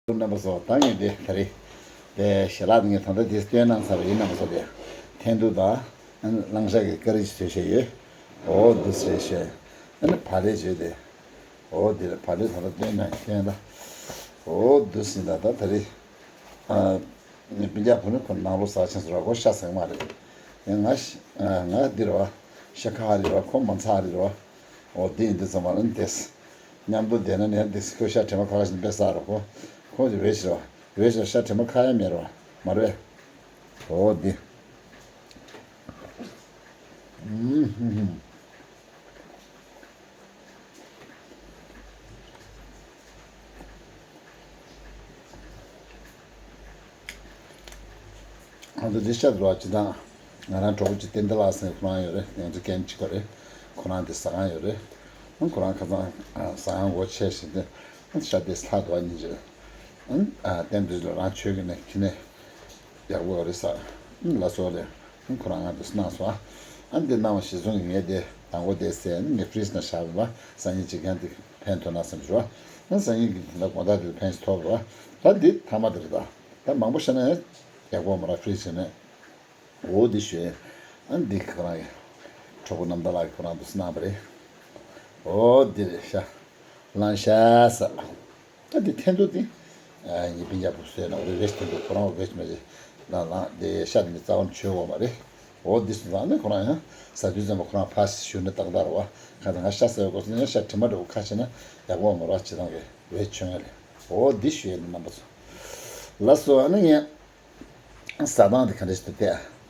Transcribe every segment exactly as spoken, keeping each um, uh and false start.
རྣམ་པ་ཚོ། ད་ངས་དེ་ད་རེས་དེ་ཞལ་ལག་ངས་ད་ལྟ་དེ་སྟོན་གནང་ཚར་བ་ཡིན། རྣམ་པ་ཚོ་དེ་འཐེན་ཐུག་དང་གླང་ཤ་གི་ཀ་རི་ཅིག་བཟོས་བཞག་ཡོད། འོ་འདི་བཟོས་བཞག་ཨ་ནི་བག་ལེབ་བྱས་ཏེ། འོ་འདི་ལ་བག་ལེབ་ད་ལྟ་སྟོན་ན་སྟོན་ད། འོ་འདི་ཟིན་ད་ད་ད་རེས། ཨ། སྤུན་ཀྱག་བུ་ནི་ཁོ་ནང་ལོགས་ཟ་ཆེན་སོ་ར་ཁོ་ཤ་ཟ་གི་མ་རེད། ཡང་ང་ཤ་ང་འདི་རེད་བ། ཤ་ཁ་ཧ་རི་རེད་བ། ཁོ་མ་ཚ་ཧ་རི་རེད་བ། འོ་འདི་ཡིན་དུས་ཙམ་པ་ལ་འདེས། མཉམ་དུ་བསྡད་ན་ནས་འདེས་ཁོ་ཤ་དྲི་མ་ཁ་ཁ་ཞིག་དཔེ་ཟ་རོ་ཁོ། ཁོ་ཅི་བས་ཤི་རོ། བས་ཤི་ཤ་དྲི་མ་ཁ་ཡ་མེད་རོ། མ་རེད། འོ་འདི། ཨུམ་ཧུམ་ཧུམ། ང་ཚོ་འདི་ཤ་འགྲོ་བ་ཅི་དང་། ང་རང་གྲོགས་པོ་གཅིག་བསྟན་འདི་ལགས་ཟེར་ཁོ་རང་ཡོད་རེད། ཡང་ཚོ་རྒན་གཅིག་པ་རེད། ཁོ་རང་འདི་ཟ་ཁང་ཡོད་རེད། ཁོ་རང་ཁ་སང་ཟ་ཁང་སྒོ་ཕྱེ་བཞིན་དུ་ཤ་འདི་ལྷག་འདུག་ཉིན་རེ། བསྟན་འདི་ལ་རང་ཆོས་ཀྱི་ནས་ཁྱི་ནས། ཡག་པོ་རེད་ཟེར། ལགས་སོ་རེད། ཁོ་རང་ང་དུ་གནང་སོང་། ཨ་འདི་གནང་བ་གཞི་བཟུང་གི་ངས་དེ་དང་པོ་དེ་ཟས་ནི་ངས་ཕི་རིཇ་ནང་བཞག་པ། སང་ཉིན་ཅིག་ཡང་དེ་ཕན་ཐོགས་ན་བསམ་བྱུང་། ཨ་སང་ཉིན་གྱི་དེ་འདྲ་དགོང་དག་དེ་ཕན་ཞིག་ཐོགས་པ། ད་འདི་ཐ་མ་དེ་རེད། ད་ད་མང་པོ་བཤད་ན་ཡང་ཡག་པོ་མ་རེད། ཕི་རིཇ་ནས། འོ་འདི་ཞུས། ཨ་འདི་ཁོ་རང་གི་གྲོགས་པོ་རྣམ་དག་ལགས་ཀྱིས་ཁོ་རང་དུ་གནང་བ་རེད། འོ་འདི་རེད་ཤག་གླང་ཤ་ཟ། ད་འདི་འཐེན་ཐུག་འདི། ཨ་ངའི་སྤུན་ཀྱག་བུ་བཟོས་ན་འོ་རེ་རེ་ཞིག་འཐེན་ཐུག་ཁོ་རང་འོ་རེ་ཞིག་མ་རེད། ལ་ལ་འདི་ཤ་འདི་རྩ་བ་ནས་མཆོད་འོ་མ་རེད། འོ་འདི་སུ་ལ་ནི་ཁོ་རང་ཡང་ཟ་དུས་ཙམ་པ་ཁོ་རང་ཕ་ཞུ་ནི་ཏག་ཏག་རེད་བ། ཁ་ཚ་ང་ཤ་ཟ་བའི་སྐོར་སུ་ནི་ཤ་དྲི་མ་འདྲ་བོ་ཁ་ཕྱེ་ན་ཡག་པོ་མ་རེད་བ། ཅི་ཐང་གི་འོ་མཆོད་ཡ་རེད། འོ་འདི་ཞུ་ཡ་ནི་རྣམ་པ་ཚོ། ལགས་སོ། ཨ་ནི་ངས། ཟ་སྟངས་དེ་ག་འདྲ་ཞིག་ཏུ་བལྟས།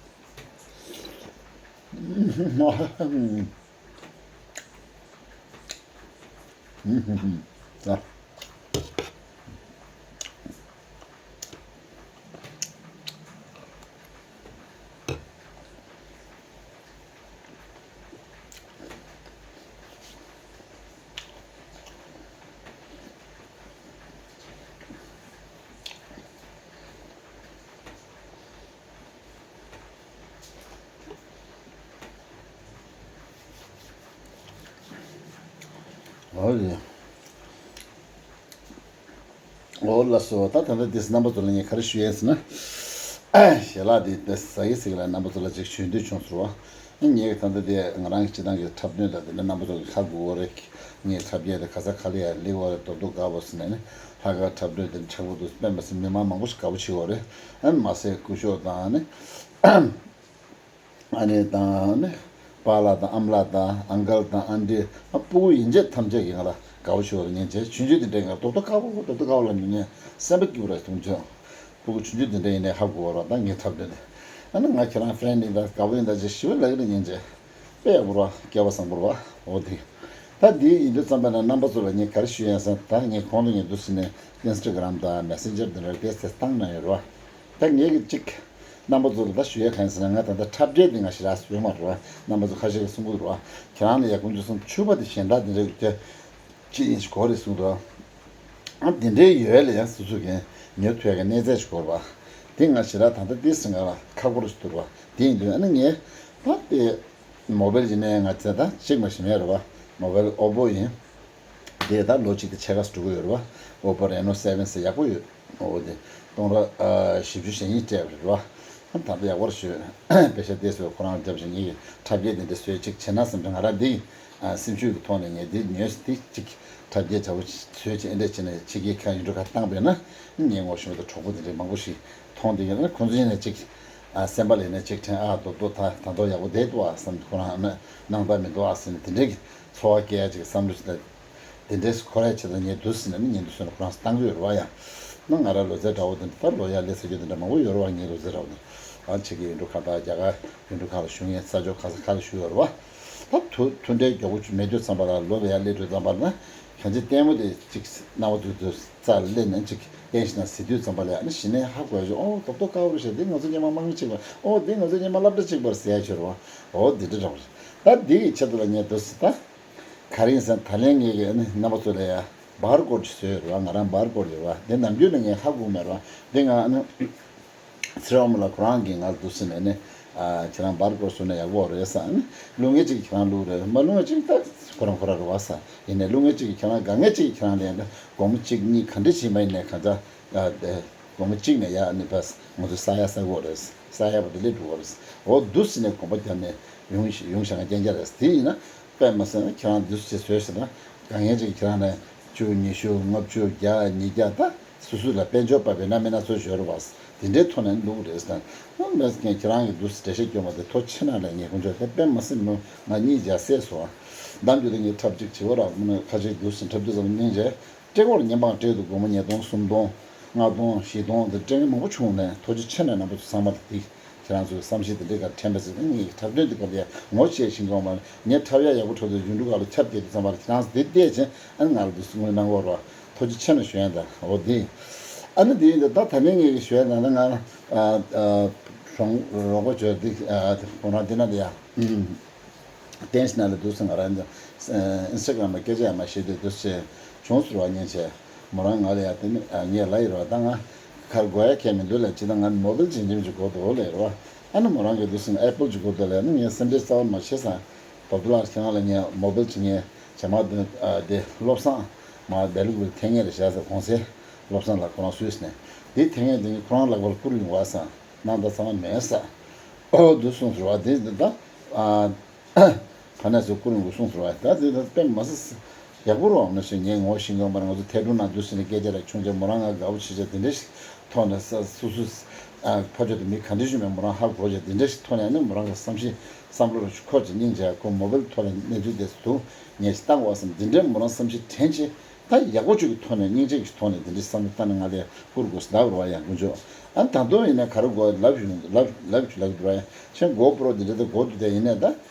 འོ་ལེ། འོ་ལགས་སོ། ད་ད་ལྟ་འདི་རྣམ་པ་ཚོ་ལ་ངས་ག་རེ་ཞུ་ཡས་ཟེར་ན། ཞལ་ལག་འདི་ཟ་ཡི་ཟིག་ལ་རྣམ་པ་ཚོ་ལ་ཅིག་ཞུ་འདོད་བྱུང་ཟེར་བ། ངས་ད་ལྟ་དེ་ང་རང་གི་སྤྱི་བཏང་གི་འཁྲབ་སྟོན་དང་དེ་འདྲ་རྣམ་པ་ཚོ་གི་ཧ་གོ་གི་རེད། ངས་འཁྲབ་ཡས་དེ་ག་ས་ག་ལ་ཡ་སླེབས་ཡོད་རེད། རྡོག་རྡོག་དགའ་པོ་ཟེར་ནས་ནི་ལྷག་དཀར་འཁྲབ་སྟོན་དེ་མཁྲེགས་པོ་འདུག་དཔེ་མ་སྲིད་མི་མང་མང་པོ་ཞིག་དགའ་པོ་བྱེད་ཡོད་རེད། ཨ་ནི་མ་ཟད་སྐུ་ཞབས་དང་ནི་ཨ་ནི་དང་ནི་པཱ་ལགས་དང་ཨ་མ་ལགས་དང་ཨང་ཀལ་དང་ཨན་ཏི། ཨ་སྤུ་གུ་ཡན་ཆད་ཐམས་ཅད་ཀྱིས་ང་ལ་དགའ་པོ་བྱེད་ཡོད་རེད། ཉན་བྱས་ཆུང་ཆུང་དེ་འདྲས་ང་རྡོག་རྡོག་དཀར་པོ་རྡོག་རྡོག་དཀར་པོ་ལ་ཉན་ཉན་སེམས་པ་སྐྱིད་པོ་རེད་གསུངས་བྱུང་། སྤུ་གུ་ཆུང་ཆུང་དེ་འདྲ་ཡིན་ནའི་ཧ་གོ་བ་རེད། ད་ངའི་འཁྲབ་སྟོན་དེ། ཨ་ནི་ང་ཁྱེད་རང་ཕི་རེན་ཌི་ཡིན་ད་དགའ་པོ་ཡིན་ད་ཅེས་ཞི་བ་ལགས་ཀྱིས་ཉན་བྱས། དཔེ་ཡག་པོ་རེད་བ། སྐལ་བ་བཟང་པོ་རེད་བ། འོ་དེ། ད་འདི་ཡིན་དུས་ཙམ་པ་ན་རྣམ་པ་ཚོ་ལ་ངས་ག་རེ་ཞུ་ཡ་ཟེར་ན། ད་ངས་གོང་དུ་ངས་འདུག་ཟེར་ནས་ཨིན་སི་ཊ་གྷི་རམ་དང་མེ་སེན་ཇར་དེ་འདྲ་རིགས་དེ་བཏང་གནང་ཡོད་རེད་བ། ད་ངས་གི་གཅིག་རྣམ་པ་ཚོ་ལ་ད་ཞུ་ཡ་གང་ཡིན་ཟེར་ན། ང་ད་ལྟ་འཁྲབ་གྲས་དེ་ང་ཞེ་དྲག་ཡོད་མ་རེད་བ། རྣམ་པ་ཚོ་ཁ་ཤས་ཀྱིས་གསུང་གི་རེད་བ། ཁྱེད་རང་ལ་ཡག་པོ་འདུག་སོང་ཕྱུ་པ་དེ་གཞན་དག་དེ་འདྲ་ཡོད་དེ། ཅི་ཡིན་ཞིག་གོ་རེད་གསུངས་འདུག་ཨ་དེ་འདྲའི་ཡོད་ལ་ཡང་སོ་སོ་གིས་ཉོ་ཐུབ་ཡག་གི་གནས་ཚད་ཞིག་དགོས་རེད་བ། དེ་ང་ཞེ་དྲག་ད་ལྟ་དེ་སེམས་ཁ་ལ་ཁག་པོ་རེད་འདུག་བ། དེ་ཡིན་དུས་ཨ་ནི་ངས་ད་དེ་མོ་བེལ་ཡིན་ནའི་ང་ཚོ་ད་གཅིག་མ་ཞིག་མེད་རེད་བ། མོ་བེལ་ཨོ་པོ་ཡིན། དེ་ད་ལོ་གཅིག་དེ་ཕྱེད་ཀ་ཙམ་འགྲོ་གི་ཡོད་རེད་བ། ཨོ་པོ་རེ་ནོ་སེ་ཝེན་ཟེར་ཡག་པོ་ཡོད། ཨོ་དེ་སྟོང་ཕྲག་ཨ་བཞི་བཅུ་ཞེ་གཉིས་སྤྲད་པ་རེད་བ། ད་ལྟ་ཡག་པོ་རེད་ཞུ། པེ་ཤ་དེ་ཚོ་ཁོ་རང་རྒྱབ་ཅིག་ངེད་ཀྱི་འཁྲབ་ཆས་དེ་འདྲ་བཟོས་ཅིག་བྱས་ན་བསམ་བྱུང་། ང་རང་འདི་ཨ་སེམས་ཤུགས་ཀྱི་ཐོག་ནས་ངས་འདི་ཉོས་ཏེ་ཅིག་འཁྲབ་ཆས་བྱ་བོ་བཟོས་ཅིག་ཨེ་འདྲ་བྱས་ནས་ཕྱི་རྒྱལ་ཁག་ཡིན་འགྲོ་ཁ་བཏང་པས་ན། ངས་ངོ་ཤེས་མེད་དུ་གྲོགས་པོ་དེ་འདྲའི་མང་པོ་ཞིག་མཐོང་དེ་ཡིན་ན་ཁོང་ཚོ་ཡིན་ན་ཅིག་ཨ་སེམས་པ་ལ་ཡིན་ན་ཅིག་དྲན། ཨ་རྡོག་རྡོག་ད་ད་མདོ་ཡག་པོ་བསྡད་འདུག་ཨ་བསམ། ཁོ་རང་ཨ་ནི་སྣང་དག་མི་འདུག་ཨ་ཟེར་ནས་དེ་འདྲའི་གི་ཚོར་བ་སྐྱེ་ཡ་ཅིག་བསམ་བློ་ཞིག་ད། དེ་འདྲས་སུ་ཁོ་རའི་ཆེད་དུ་ངས་འདུག་ཟེར་ནས་ནི་ངས་འདུག་ཟེར་ནས་ཁོ་རང་བཏང་གི་ཡོད་རེད་བ། ཡང་ན་ང་རང་ལོ་ཙཱའི་དགྲ་བོ་དེ་འདྲ་ད་ལོ་ཡ་ལས་ཟེར་རྒྱུ་དེ་འདྲ་མང་པོ་ཡོད་རེད་བ། ངའི་ལོ་ཙཱའི་དགྲ་བོ་དེ་ཨ་ཕྱི་རྒྱལ་ཡིན་འགྲོ་ཁ་དང་རྒྱ་གར་ཡིན་འགྲོ་ཁ་ལ་བཞུགས་མཁན་ས་ཕྱོགས་ག་ས་ག་ལ་བཞུགས་ཡོད་རེད་བ། ད་དུ་དུ་འདྲའི་མགྱོགས་པོ་མེད་དུས་ཙམ་པ་ལ་ལོ་ཡ་སླེབས་དུས་ཙམ་པ་ལ་ན་གང་ཅི་ལྟད་མོ་དེ་ཅིག་སྣང་བ་དུ་དུ་རྩ་ལ་སླེབས་ནས་ཅིག་བསྟན་ཞིག་ན་ཟེར་དུས་ཙམ་པ་ལ་ཡ་ནི་གཞི་ནས་ཧ་གོ་ཡ་ཅིག་ཨོ་རྡོག་རྡོག་དཀར་པོ་རེད་ཤག་འདི་ང་ཚོ་སྔོན་མ་དམག་མི་གཅིག་པ། ཨོ་འདི་ང་ཚོ་སྔོན་མ་སློབ་གྲྭ་གཅིག་པ་རེད་ཟེར་ཡ་ཅིག་ཡོད་རེད་བ། ཨོ་འདི་འདྲ་འདྲ་བ་རེད། ད་འདི་གི་ཆེད་དུ་ལ་ངས་འདུག་ཟེར་ད། ག་རེ་ཡིན་ཟེར་ན་ད་ལན་ངས་ཀྱི་ཨ་ནི་རྣམ་པ་ཚོ་ལ་ཡ་བར་ཀོཌ་ཅིག་བཟོས་ཡོད་རེད་བ། ང་རང་བར་ཀོཌ་ཡོད་རེད་བ། འདི་ནམ་རྒྱུན་ནས་ངས་ཧ་གོ་མེད་རེད་བ། འདི་ང་ཨ་ནི་ཚེ་རིང་དབང་མོ་ལགས་ཁོ་རང་གིས་ང་ལ་འདུག་ཟེར་ནས་ནི་ཨ་ཁྱེད་རང་བར་ཀོཌ་བཟོས་ན་ཡག་པོ་རེད་ཟེར། ཨ་ནི་བླུག་མཁན་གཅིག་ཁྱེད་རང་བླུག་རེད། མ་བླུག་མཁན་གཅིག་ད་ ཁོ་རང་ཁོ་རང་རེད་བ་ས། ཡིན་ནའི་བླུག་མཁན་གཅིག་གིས་ཁྱེད་རང་དགའ་མཁན་གཅིག་གིས་ཁྱེད་རང་ལ་ཡང་སྒོར་མོ་གཅིག་གཉིས་ག་འདྲ་བྱས་པ་ཡིན་ནའི་གང་ལྟར་སྒོར་མོ་གཅིག་ནས་ཡར་ནི་བས་ང་ཚོ་ས་ཡ་ས་གོ་རེད། ས་ཡ་བ་དེ་སླེབས་འགྲོ་གི་རེད། འོ་འདུག་ཟེར་ནས་དགོངས་པ་བརྒྱབ་ནས་ཡོང་ཡོང་བཞག་ན་རྐྱང་རྐྱང་རེད། དེ་ཡིན་ན་དཔེ་མ་སྲིད་ན་ཁྱེད་རང་འདུག་ཟེར་བཟོས་ཟེར་ན་དགའ་མཁན་གཅིག་གིས་ཁྱེད་རང་ནས་བཅུ་ཉི་ཤུ་ལྔ་བཅུ་བརྒྱ་ཉིས་བརྒྱ་ད། སོ་སོ་ལ་དཔལ་འབྱོར་པ་བས་ན་མེད་ན་ཚོ་འབྱོར་བ། དེ་འདྲའི་ཐོག་ནས་འདུག་རེད་ཟེར། ཨ་མེད་ཀྱང་ཁྱེད་རང་གི་འདུག་འགྲེལ་བཤད་སྐྱོན་པ་དེ་ཐོ་ཆེ་ན་ལས་ངས་ཁོང་ཚོས་དེ་དཔེ་མ་སྲིད་མོ་ང་གཉིས་བརྒྱ་བསད་སོང་། གཏམ་རྒྱུད་དེ་ངས་འཁྲབ་གཅིག་བྱེད་བ་རག་མི་ནི་ཁ་ཆེ་འདུག་ཟེར་འཁྲབ་དུས་ཙམ་སྙིང་རྗེ། སྤྲད་སྐོར་ཉན་པང་སྤྲད་འདུག་སྒོར་མོ་ཉིས་སྟོང་སུམ་སྟོང་ལྔ་སྟོང་བཞི་སྟོང་དེ་སྤྲད་མཁན་མང་པོ་བྱུང་ནས་ཐོ་ཆེ་ཆེ་ན་རྣམ་པ་ཚོ་ཚང་མ་ལ་དེ། ཁྱེད་རང་ཚོས་བསམ་ཤེས་དེ་འདྲའི་ག་དྲན་པ་ཟེར་ངས་འཁྲབ་སྟོན་དེ་ག་ལ་ངོ་ཤེས་ཤིང་གོང་མར་ངས་འཁྲབ་ཡ་ཡག་པོ་འཁྲབ་དུས་ཡུན་འབྲུ་ག་ལ་ཁྱབ་བརྒྱབ་དུས་ཙམ་པར་ཁྱེད་རང་ཚོ་དེ་བལྟས་ཕྱིན་ཨ་ནི་ང་ལ་དུ་སུ་ངོས་གནང་གོ་རོགས། ཐུགས་རྗེ་ཆེ་ན་ཞུ་ཡན་དང་འོ་དེ། ཨ་ནི་དེ་ཡིན་ད་ད་ད་ནི་ངས་ཞུ་ཡན་དང་ན་ང་རོང་རོགས་པ་བྱོས་དེ་ཁོང་རང་དེ་ན་དེ་ཡ། ཏན་ཞིག་ན་ལ་དུ་སུ་ང་རང་ཨིན་སི་ཊ་གྷ་རམ་ལ་སྐད་ཆ་ཡ་མ་བཤད་དུས་དུ་ཆེ་བྱུང་ཟེར་བ་ཉན་ཆེ། མོ་རང་ང་ལ་ཡ་དེ་ནི་ངས་ལ་ཡི་རོ་ད་ང་ཁར་དགོས་ཡ་ཁས་མི་འདུག་ལ་ཅི་ད་ང་མོ་བལ་ཇིན་ཇིམ་ཅིག་གོ་འདུག་ལ་ཡི་རོ། ཨ་ནི་མོ་རང་གི་དུ་སུ་ཨེ་པལ་ཅིག་གོ་འདུག་ལ་ཡ་ནི་ངས་སེམས་ཁྲལ་རྩ་བ་མ་བྱེད་སང་། དོ་དོ་ལགས་ཁྱེད་རང་ལ་ངས་མོ་བལ་ཅིག་ངས་བྱེ་མ་དེ་བློ་བཟང་མ་བལ་གུ་ཐེངས་ངེས་རེ་བྱ་ཟེར་གོང་ཚེ་བློ་བཟང་ལགས་ཁོ་རང་སུས་ནས་དེ་ཐེངས་ངེས་དེ་ཁོ་རང་ལག་པར་བསྐུར་ཡོང་བ་སང་ནང་ད་ཚང་མ་མེད་ས། ཨོ་དུ་སོང་ཟེར་བ་དེ་འདི་ད། ཕ་ནས་སུ་ཀུན་དགོས་གསུངས་ཟེར་བ་ད་དེ་ད་དཔེ་མ་སྲིད་ཡག་པོ་རོགས་ནས་ཞེས་ངས་ངོ་ཤེས་མཁན་པར་ང་ཚོ་ཐལ་དྲུང་ནང་དུ་ཕྱིན་ནས་སྐད་ཆ་ར་ཁྱོང་ཆེ་མོ་རང་ང་དགའ་བོ་བྱེད་ཆེ་དེ་འདྲ་ཞིག་ཐོག་ནས་ས་སུ་སུ་ཕ་ཆོས་དེ་མི་ག་འདྲ་ཞིག་མེད་མོ་རང་ཧ་གོ་ཆེ་དེ་འདྲ་ཞིག་ཐོག་ནས་ནི་མོ་རང་གི་བསམ་ཤེས་བསམ་བློ་རུ་ཁོ་ཅིག་སྙིང་རྗེ་ཁོ་མོ་བལ་ཐོག་ནས་གནས་ཚུལ་དེ་སུ་ངས་ཞིག་བཏང་བ་བསམ་དེ་འདྲའི་མོ་རང་བསམ་ཤེས་དྲན་ཆེ། ད་ཡག་པོ་བཅུག་གི་ཐོག་ནས་སྙིང་རྗེ་གི་ཐོག་ནས་དེ་འདྲའི་བསམ་བློ་བཏང་ནས་ང་ལས་བསྐུར་དགོས་ཟླ་བར་བ་ཡང་དཀོན་མཆོག་ཨ་ད་དུང་ཡིན་ན་ག་རེ་དགོས་ལབ་བཞིན་ལབ་ལབ་བཞིན་ལབ་འགྲོ་བ་ཡང་ཆེན་མགོ་པོ་རོ་དེ་འདྲ་དེ་མགོ་དུ་དེ་ཡིན་ནས་ད་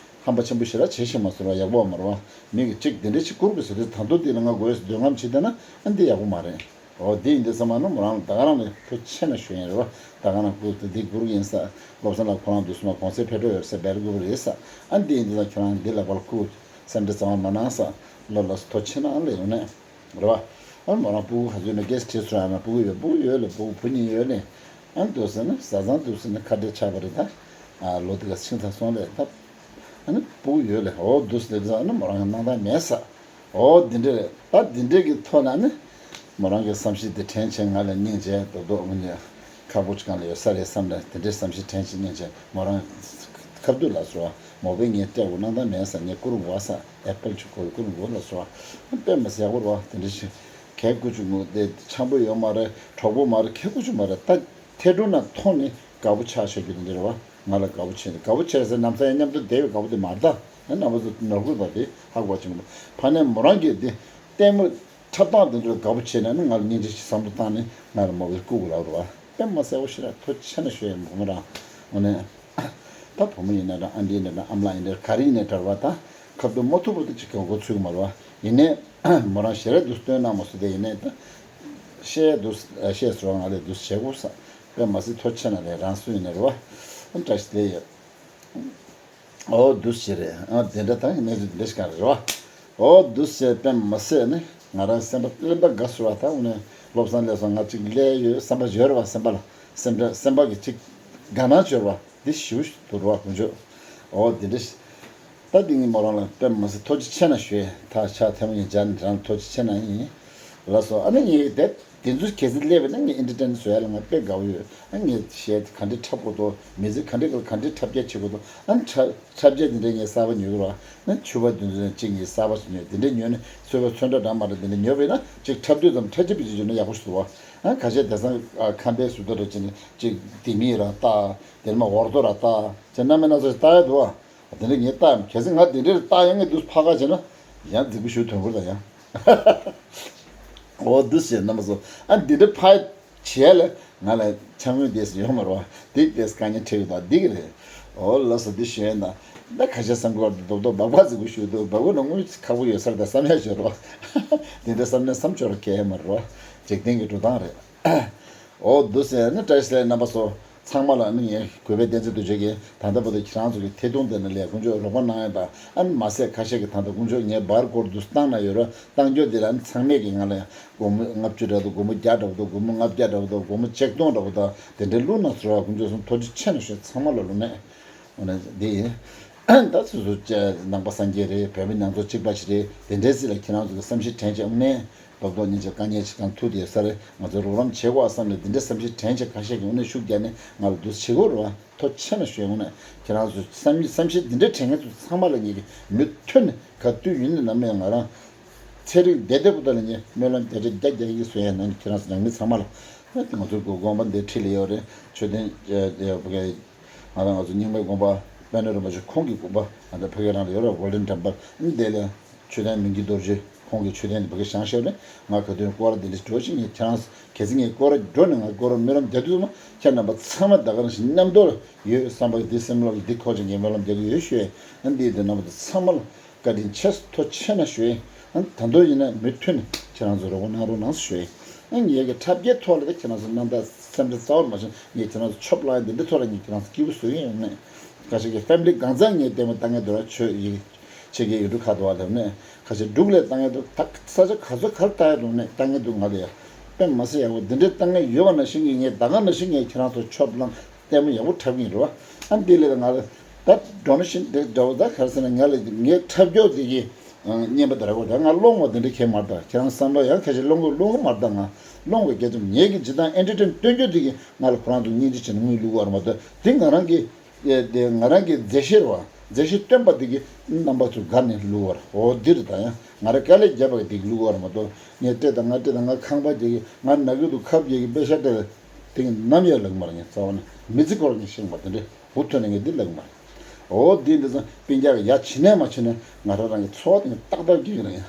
ཧམ་པ་ཆེན་པོ་ཞེ་དྲག་བྱེད་ཤེས་མ་སོང་བ་ཡག་པོ་མ་རེད་བ། མི་གི་གཅིག་དེ་འདྲ་ཞིག་བསྐུར་དགོས་ཟེར་དུས་ད་དུང་དེ་ལ་ང་དགོས་ཟེར་འདོད་རྔམ་བྱེད་བསྡད་ན་ཨ་འདི་ཡག་པོ་མ་རེད། འོ་དེ་ཡིན་དུས་ཚང་མ་ནི་མོ་རང་ལ་ད་ག་རང་ལ་ཐུགས་ཆེ་ན་ཞུ་ཡིན་རེད་བ། ད་ག་རང་བསྐུར་དུ་འདི་བསྐུར་གི་ཡིན་ས་བློ་བཟང་ལགས་ཁོ་རང་དུས་སུ་མ་གོང་ཚད་ཕེབས་འགྲོ་ཡོད་ས་བེར་དགོས་རེད་ས། ཨ་འདི་ཡིན་དུས་ད་ཁྱེད་རང་འདི་ལ་བར་བསྐུར་སེམས་ཁྲལ་ཚང་མ་མ་གནང་ས་བློ་ལ་ཐུགས་ཆེ་ན་ཨ་ལ་ཡོང་ནས། རེད་བ། ཨ་མོ་རང་སྤུ་གུ་ག་ཚོད་ནས་སྐད་ཆ་དྲིས་སོང་ཨ་མ་སྤུ་གུ་ཡོད་སྤུ་གུ་ཡོད་ལེ་སྤུ་གུ་བུ་གཉིས་ཡོད་ལེ། ཨ་འདུག་ཟེར་ན་བཟའ་ཚང་འདུག་ཟེར་ན་ཁ་བྲལ་ཆགས་པ་རེད་ད། ཨ་ལོ་དེ་ག་ཕྱིན་ཚར་སོང་ལེ་ད། ཨ་ནི་སྤུ་གུ་ཡོད་ལེ་འོ་འདུག་ཟེར་ལེ་ད་ཨ་ནི་མོ་རང་གི་སྣང་དག་མེད་ས། འོ་འདི་འདྲ་རེད་ད་འདི་འདྲ་གི་ཐོག་ན་ནི། མོ་རང་གི་བསམ་ཤེས་དེ་དྲན་བྱས་ང་ལ་སྙིང་རྗེ་རྡོག་རྡོག་ངུ་ནས་ཁག་པོ་ཅིག་གང་ལ་ཡོད་ས་རེད་བསམ་ལེ་དེ་འདྲའི་བསམ་ཤེས་དྲན་བྱས་སྙིང་རྗེ་མོ་རང་ཁ་བསྡུ་ལ་སོ་མོ་བས་ངའི་སྤྲད་དགོས་སྣང་དག་མེད་ས་ངས་བསྐུར་འོང་བ་ས། ཨེ་པལ་ཅིག་གོ་ཀུན་མགོ་ལ་སོ། དཔེ་མ་སྲིད་ཡག་པོ་རེད་བ་དེ་འདྲ་ཞིག་གལ་ཀུ་ཅུ་ངུ་དེ་འཆམ་པོ་ཡོད་མ་རེད་གྲོགས་པོ་མ་རེད་གལ་ཀུ་ཅུ་མ་རེད་ད། ཐལ་དྲུང་ན་མཐོང་ནས་དགའ་པོ་ཆགས་ཆགས་རྒྱུ་དེ་འདྲ་རེད་བ། ང་ལ་དགའ་པོ་བྱས་ནས་དགའ་པོ་བྱས་ཟེར་ནམ་ས་ཡ་མཉམ་དུ་བསྡད་པའི་དགའ་པོ་དེ་མ་རེད་ད། ཨེ་རྣམ་པ་ཚོ་ནོར་དགོས་པ་དེ་ཧ་གོ་བ་བྱེད་མི་འདུག་ཕ་ནས་མོ་རང་གིས་དེ་ལྟད་མོ་འཁྲབ་སྟངས་དེ་འདྲ་དགའ་པོ་བྱས་ནས་ནི་ང་ལ་སྙིང་རྗེ་ཞིག་བསམ་བློ་བཏང་ནས་ང་ལ་མོ་བའི་སྐུ་གུ་ལབ་རེད་བ། དཔེ་མ་སྲིད་པོ་ཞིག་ལ་ཐུགས་རྗེ་ཆེ་ན་ཞུ་ཡ་མོ་རང་ངོ་ནས། ད་བུ་མོ་ཡིན་ན་འདྲ་ཨ་འདྲ་ཡིན་ན་འདྲ་ཨ་མ་ལགས་ཡིན་ན་འདྲ་ག་རེ་ཡིན་ནའི་འདྲ་བ་ད་ཁ་བརྡ་མ་ཐུབ་པ་དེ་ཅིག་གི་མགོ་ཚོས་ཀྱི་མ་རེད་བ། ཡིན་ནའི་མོ་རང་ཞེ་དྲག་འདུག་སྟོན་གནང་མ་སོང་དེ་ཡིན་ནའི་ད་བཤད་འདུག་བཤད་ཟེར་བ་ང་ལས་འདུག་བྱེད་དགོས་ས་དཔེ་མ་སྲིད་ཐུགས་རྗེ་ཆེ་ན་ལས་རང་སུ་ཡིན་ནའི་རེད་བ། བཀྲ་ཤིས་བདེ་ལེགས། ཨོ་འདུག་སེ་རེད་ཨ་དེ་འདྲ་ད་གནས་ཚུལ་འདི་འདྲ་ཞིག་ག་རེད་བ། ཨོ་འདུག་སེ་དཔེ་མ་སྲིད་ནི་ང་རང་སེམས་པ་གླེན་པ་དགའ་སོང་བ་ད་འོ་ནས་བློ་བཟང་སླེབས་སོང་ང་གཅིག་སླེབས་ཡོད་བསམ་པ་འབྱོར་བ་སེམས་པ་ལ་སེམས་ཁྲལ་སེམས་པ་གི་གཅིག་དགའ་སྣང་འབྱོར་བ་འདི་ཞེ་པོ་ཞིག་འདུག་རེད་བ་དཀོན་མཆོག་ཨོ་དེ་འདྲ་ཞིག་ད་འདི་ངའི་མོ་རང་ལ་དཔེ་མ་སྲིད་ཐུགས་རྗེ་ཆེ་ན་ཞུ་ཡས་ད་ཕྱག་ཐལ་མོ་ཡིན་སྦྱར་ནས་རང་ཐུགས་རྗེ་ཆེ་ན་ཡིན། ལགས་སོ་ཨ་ནི་ངས་དེ། དེ་ཚོ་གལ་སྲིད་སླེབས་པ་ན་ངས་ཨེན་ཊར་ཊེན་བཟོ་ཡ་ལ་ང་དཔེ་དགའ་བོ་ཡོད། ཨ་ངས་གཞས་དེ་ག་འདྲས་འཁྲབ་དགོས་འདུག་མི་ཚེ་ག་འདྲས་ག་ལ་ག་འདྲས་འཁྲབ་རྒྱག་བྱེད་དགོས་འདུག་ཨ་འཁྲབ་འཁྲབ་རྒྱག་དེ་འདྲས་ངས་གསར་པ་ཉོ་གི་རེད་བ། ཨ་ཕྱུ་པ་དེ་ཚོ་ནས་གཅིག་ངས་གསར་པ་ཞིག་ཉོས་དེ་འདྲས་ཉོས་ནས་ཚོད་པ་ཚོན་ཁྲ་འདྲ་མ་འདྲ་དེ་འདྲས་ཉོས་པས་ན་གཅིག་འཁྲབ་དུས་ཙམ་འཁྲབ་ཆས་པི་ཅིག་ཉོས་ན་ཡག་པོ་ཞིག་འདུག་བ། ཨ་ཁ་ཤས་དེང་སང་ཁམས་པའི་ཟུར་དུ་རེད་ཅེས་ནས་གཅིག་ལྡེ་མིག་ར་བཏགས་དེར་མ་འོར་ཐོ་ར་བཏགས་དེ་རྣམ་པ་སྣ་ཚོགས་ཤིག་བཏགས་ཡ་འདུག་བ། དེ་འདྲ་ངས་བལྟ་ཡམ་གལ་སྲིད་ང་དེ་འདྲར་བལྟ་ཡང་ངས་འདུག་ཕ་ག་བྱས་ན་ཡང་རྫིག་པོ་ཞུ་དོན་ཁུར་དང་ཡང་། འོ་འདུག་ཟེར་རྣམ་པ་ཚོ་ཨ་འདི་འདྲ་ཕ་བྱས་ལ་ང་ལ་ཆང་ངོས་དེས་ཡོང་མ་རོ་འདི་དེས་དཀའ་ངལ་འཕྲད་ཡོད་དང་འདི་གི་རེད། འོ་ལགས་སོ་འདི་ཞུ་ཡན་དང་ད་ཁ་ཤས་བསམ་གི་བར་དུ་རྡོག་རྡོག་སྦག་སྦག་རྫིག་པོ་ཞུ་འདུག་སྦག་པོ་ནང་ངོས་ཁག་པོ་ཡོད་སར་དང་བསམ་ཡ་ཞོར་རོ། འདི་འདྲ་བསམ་ནས་བསམ་ཆོར་སྐད་མ་རོ། འཇིག་རྟེན་གྱི་འགྲོ་སྟངས་རེད། འོ་འདུག་ཟེར་ནི་བཀྲ་ཤིས་བདེ་ལེགས་རྣམ་པ་ཚོ་ཚང་མ་ལ་ནི་ངས་གུས་པས་བསྟན་འཛིན་རྡོ་རྗེ་གིས་ད་ལྟ་བར་དུ་ཁྱེད་རང་ཚོ་གི་ཐད་གཏོང་དེ་ནི་ལས་དཀོན་མཆོག་རོགས་པ་གནང་ཡོད་པ་ཨ་ནི་མ་ཟད་ཁ་ཤས་ཀྱིས་ད་ལྟ་དཀོན་མཆོག་ངའི་བར་སྐོར་དུ་བཏང་ན་ཡོད་ར་བཏང་རྒྱུ་དེ་ལ་ནི་ཚང་མས་ཀྱིས་ང་ལ་ཡང་སྒོར་མོ་ལྔ་བཅུ་འདྲ་འདུག་སྒོར་མོ་བརྒྱ་འདྲ་འདུག་སྒོར་མོ་ལྔ་བརྒྱ་འདྲ་འདུག་སྒོར་མོ་ཆིག་སྟོང་འདྲ་འདུག་དེ་འདྲའི་བླུགས་ན་ཚོར་བ་དཀོན་མཆོག་གསུམ་ཐུགས་རྗེ་ཆེ་ན་ཞུ་ཚང་མ་ལ་ལོ་ནས་འོ་ན་འདི་ཡིན། ད་སོ་སོ་ནང་པ་སངས་རྒྱས་རེད། བོད་མི་ནང་ཚོ་གཅིག་པ་ཞིག་རེད། དེ་འདྲའི་སྲིད་ལ་ཁྱེད་རང་ཚོ་གི་བསམ་ཤེས་དྲན་བྱས། ཨ་ནི་རྡོག་རྡོག་ཉིན་གཅིག་དཀའ་ངལ་ཞིག་དང་ཐུག་བསྡད་ས་རེད། ང་ཚོ་རོགས་རམ་བྱེད་དགོས་བསམ་ནས་འདི་འདྲའི་བསམ་ཤེས་དྲན་བྱས་ཁ་ཤས་ཀྱིས་ཨ་ནི་ཤུགས་རྒྱག་ནས་ང་ལ་འདུག་བྱེད་དགོས་རེད་བ། ཐུགས་རྗེ་ཆེ་གནང་ཞུ་ཡ། ཨ་ནི་ཁྱེད་རང་ཚོ་བསམ་བསམ་ཤེས་འདི་འདྲའི་དྲན་མཁན་ཚོ་ཚང་མ་ལ་ངེད་ཀྱིས་མུ་མཐུད་ནས་ག་དུས་ཡིན་ནའི་ནམ་ཡང་ང་རང་ཚན་རིག་བདེ་བདེ་པོ་ད་ལ་ངས་སྨོན་ལམ་བརྒྱ་ཆ་བརྒྱ་རྒྱག་གི་གསོལ་ཡ་གནང་ནས། ཁྱེད་རང་ཚོ་ནང་མི་ཚང་མ་ལ། ང་ཚོའི་དགོན་པ་འདི་འཁྲིས་ལ་ཡོད་རེད། མཆོད་རྟེན་ང་རང་ང་ཚོ་རྙིང་མའི་དགོན་པ་དཔལ་ལྡན་རིན་པོ་ཆེ་ཁོང་གི་དགོན་པ་ང་ཚོ་ཕ་གི་རང་ལ་ཡོད་རེད། Golden Temple། འདི་ལ་མཆོད་རྟེན་མིང་གི་རྡོ་རྗེ་ཁོང་གི་མཆོད་རྟེན་འདི་ཕ་གི་བཞེངས་བཞག་རེད། ང་ག་དུས་སྐོར་ར་འདི་འདྲ་འགྲོ་ཞིག་ངས་ཁྱེད་རང་གལ་སྲིད་ངས་སྐོར་ར་འགྲོ་ནས་ང་སྐོར་ར་སྨོན་ལམ་རྒྱག་དུས་ཙམ་པ་ཁྱེད་རྣམ་པ་ཚང་མ་ད་ག་ནང་བཞིན་མཉམ་དུ་ཡོད་བསམ་པ་འདི་སེམས་ལ་འདི་འཁོར་ཅིག་ངས་སྨོན་ལམ་རྒྱག་གི་ཡོད་ཞུ་ཡ། འདི་འདི་རྣམ་པ་ཚང་མ་ལ་བཀའ་དྲིན་ཆེ། ཐུགས་རྗེ་ཆེ་གནང་ཞུ་ཡ། ཨ་ནི་ད་དུང་ཡིན་ན་མུ་མཐུད་ནས་ཁྱེད་རང་ཚོ་རོགས་པ་གནང་རོགས་གནང་ཞུ་ཡ། ཨ་ནི་ངེད་ཀྱི་འཁྲབ་རྒྱའི་ཐོག་ལ་ད་ཁྱེད་རང་ཚོ་རྣམ་ཐར་སེམས་ཁྲལ་རྩ་བ་མ་བྱུང་། ངས་ཁྱེད་རང་ཚོ་ཆོབ་ལངས་ཡ་འདི་འདྲའི་ཐོག་ལ་ངས་ཁྱེད་རང་ཚོ་སྐྱིད་པོ་བཟོ་གི་ཡོད་མེད། ཁ་ཤས་ཀྱི་ཕེ་མི་ལི་གང་ཚང་ངས་ལྟད་མོ་ལྟ་མཁན་འདུག་ར། ཆོས་ཡིག་ཆེ་གེ་ཡུལ་གྲུ་ཁག་ཏུ་བ་ལབ་ནས་ཁ་ཤས་འབྲུག་ལ་ལྟ་མཁན་འདུག་ད་ས་ཆ་ག་ཚོད་ག་ལ་ལྟ་ཡ་འདུག་ནས་ལྟ་མཁན་འདུག་ང་ལ་ཡ་དཔེ་མ་སྲིད་ཡག་པོ་འདི་འདྲའི་ལྟ་མཁན་ཡོད་པ་ནང་བཞིན་གྱི་ངས་ད་ག་ནང་བཞིན་ངས་ཁྱེད་རང་ཚོ་ཆོབ་ལངས་ལྟད་མོ་ཡག་པོ་འཁྲབ་གི་ཡིན་རེད་བ། ཨ་འདི་ལས་ང་ལ་ད་ཌོ་ནེ་ཤན་དེ་འདྲ་བོ་ད་ག་རེ་ཟེར་ན་ང་ལ་ངའི་འཁྲབ་སྐྱོར་དེ་གི་རྔན་པ་དེ་རག་གོ། ད་ང་སློང་བ་དེ་འདྲ་ཁྱད་མ་རེད། ད་ཁྱེད་རང་བསམ་བློ་ཡང་ཁ་ཤས་སློང་གི་སློང་གི་མ་རེད། ད་ང་སློང་གི་སྐད་ཆ་ངེད་ཀྱི་ཇི་ལྟར་ཨེན་ཊར་ཊེན་སྟོན་རྒྱུ་དེ་གི་ང་ལ་ཁོ་རང་ཚོ་སྙིང་རྗེ་བྱས་ནས་དངུལ་བླུག་གི་ཡོད་རེད་མ་གཏོགས། དེ་ང་རང་གི་ཡ་དེ་ང་རང་གི་མཛེས་ཤེས་རེད་བ། མཛེས་ཤེས་སྟོན་པ་དེ་གི་རྣམ་པ་ཚོ་དགའ་ནས་བླུག་གི་ཡོད་རེད། འོ་འདི་རེད། ད་ཡང་ང་རང་དཀའ་ལས་བརྒྱབ་པ་གི་དེ་གི་བླུག་གི་ཡོད་རེད་མ་གཏོགས། ངས་སྤྲད་དང་ང་སྤྲད་དང་ང་ཁང་པ་རྒྱག་གི་ང་ནག་གི་འདུག་ཁབ་རྒྱག་གི་པེ་ཤ་སྤྲད་དེ་གི་ནམ་ཡང་ལབ་གི་མ་རེད། ངས་རྩ་བ་ནས་མི་ཚེ་སྐོར་ངས་ཤེས་གི་མ་རེད། དེ་འདྲའི་འུ་ཐོན་ནས་ངས་འདི་ལབ་གི་མ་རེད། འོ་འདི་འདི་ཚོ་སྤུན་ཀྱག་གི་ཡ་བྱེད་ནས་མ་བྱེད་ནས་ང་རང་རང་གི་འཚོ་བ་དེ་ངས་ཏག་ཏག་སྐྱེལ་གི་རེད།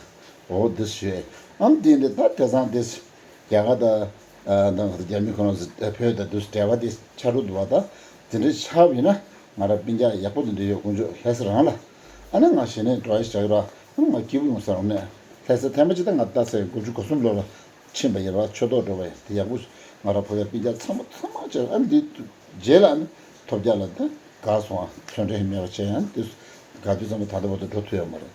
འོ་འདི་ཞུ་ཡས། ཨམ་འདི་འདི་ད་དེང་སང་འདི་རྒྱ་གར་དང་ཨ་དང་རྒྱ་མི་ཁོ་རང་ཚོ་བོད་དང་འདི་འབྲེལ་བ་འདི་ཆགས་འགྲོ་འདུག་བ། ད་འདི་འདྲའི་ཆགས་པ་ཡིན་ན་ང་རང་སྤུན་ཀྱག་ཡག་པོ་འདི་འདྲ་ཡོད། དཀོན་མཆོག་ལྷ་ས་རང་ལ། ཨ་ནི་ང་གཞི་ནས་འགྲོ་ཡ་ཞིག་བྱ་གི་ར། ཨ་ནི་ང་སྐྱིད་པོ་ཡོང་ས་རང་ནས་ལྷ་ས་ཐེངས་མ་གཅིག་ད་ང་ལྟ་ས་ཡོད། དགུ་བཅུ་གོ་གསུམ་ལོ་ལ་ཕྱིན་པ་ཡིན་ར། ཆོས་ཐོག་འགྲོ་བ་ཡིན། དེ་ཡག་པོ་ང་རང་ཕ་གིའི་སྤུན་ཀྱག་ཚང་མ་ཚང་མ་བྱས། ཨ་ནི་འདི་རྗེས་ལ་ཨ་ནི་ཐོབ་རྒྱག་ལ་ད་དགའ་སོང་ཨ། ཚོན་ཁྲ་ཡི་མེད་པ་བྱས། ཨ་ནི་འདི་དགའ་དུས་ཙམ་པ་ད་ལྟ་བར་དུ་འགྲོ་ཐུབ་ཡོད་མ་རེད།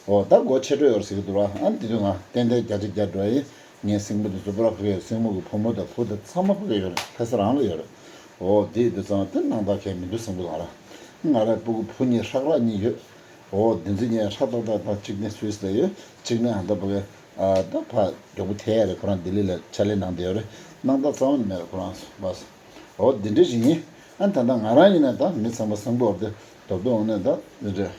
འོ་ད་སྒོ་ཕྱེ་འགྲོ་ཡོད་རེད་ཟེར་གི་འདུག་ར། ཨ་ནི་འདི་དུས་ང་ཏན་ཏན་བརྒྱ་ཆ་བརྒྱ་འགྲོ་ཡིན། ངའི་སྲིང་མོ་འདི་ཚོ་པུ་ར་ཕ་གི་ཡོད། སྲིང་མོ་གི་བུ་མོ་དང་བུ་དང་ཚང་མ་ཕ་གི་ཡོད་རེད། ལྷ་ས་རང་ལ་ཡོད་རེད། འོ་འདི་འདི་ཚང་མ་དེ་སྣང་དག་གས་མི་འདུག་བསམ་གི་འདུག་ང་ར། ང་རའི་སྤུ་གུ་བུ་གཉིས་ཧྲག་རག་གཉིས་ཡོད། འོ་འདི་ཚོ་གཉིས་ཧྲག་ཏག་ཏག་ཏག་གཅིག་ནི་སུད་སི་ལ་ཡོད། གཅིག་ནི་ཧ་ད་ཕ་གི་ཨ་ད་ཕ་མགྱོགས་པོ་ཐེ་ཡ་རེད། ཁོ་རང་ལྡི་ལི་ལ་ཕྱག་ལས་གནང་བསྡད་ཡོད་རེད། སྣང་དག་རྩ་བ་ནས་མེད་རེད་ཁོ་རང་ཚོ་བ། འོ་འདི་འདྲ་ཞིག་ཡིན། ཨ་ད་ལྟ་ང་རང་ཡིན་ན་ད་མི་ཚང་མ་བཟང་པོ་རེད། དེ་རྡོག་རྡོག་འོང་ནས་ད་འདི་འདྲ།